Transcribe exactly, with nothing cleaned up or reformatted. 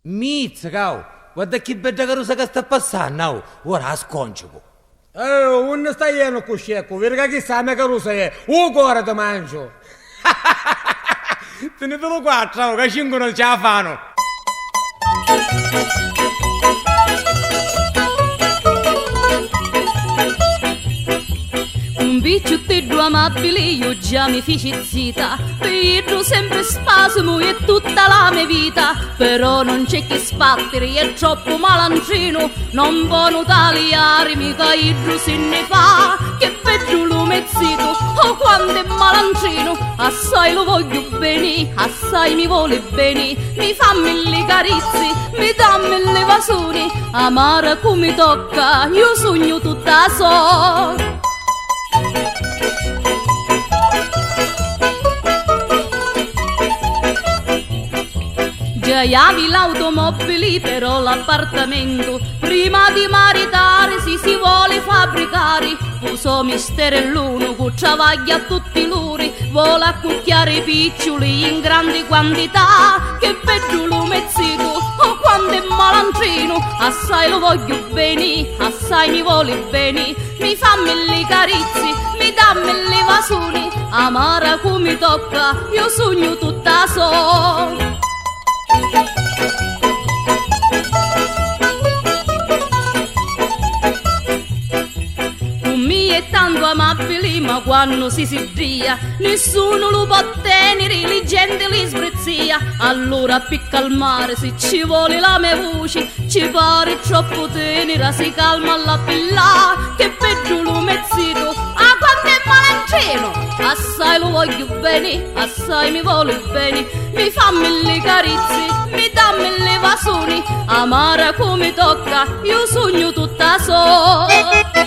Mizzica, au! Guarda chi bedda carusa ca sta passannu, au! Ora a sconcicu! Eh, unni sta jennu cu sceccu? Viri ca chissa a me carusa è! U cori ti manciu! Tinitulu quattru, au, ca cincu non ci a fanu! Un picciutteddu amabili, iu già mi fici zita, pi iddu sempri spasimu è tutta la me vita, però non c'è chi sbattiri, è troppu malantrinu, non ponu taliarimi ca iddu si nni fa, che beddu lu me zitu, oh quantu è malantrinu, assai lu vogghiu beni, assai mi voli beni, mi fa milli carizzi, mi dà milli vasuni, amara cu mi tocca, iu sugnu tutta so. Già iavi l'automobili, però l'appartamentu, prima di maritarisi si voli fabbricari, u so misterellunu cu travagghia a tutti l'uri, vola accucchiari i picciuli in grandi quantità. Che beddu lu me zitu, oh quantu è malantrinu, assai lu vogghiu beni, assai mi voli beni, mi fa milli carizzi, mi dà milli vasuni, amara cu mi tocca, iu sugnu tutta so. Cu mia è tantu amabili, ma quannu si siddia, nissunu lu pò teniri, li genti li sbrizzia. Allura, pi calmarisi, ci voli la me vuci, ci pari troppu tenira, si calma la pilla. Che beddu lu me zitu, ah quantu è malantrinu, assai lu vogghiu beni, assai mi voli beni, mi fa milli carizzi, mi dà milli vasuni, amara cu mi tocca, iu sugnu tutta so.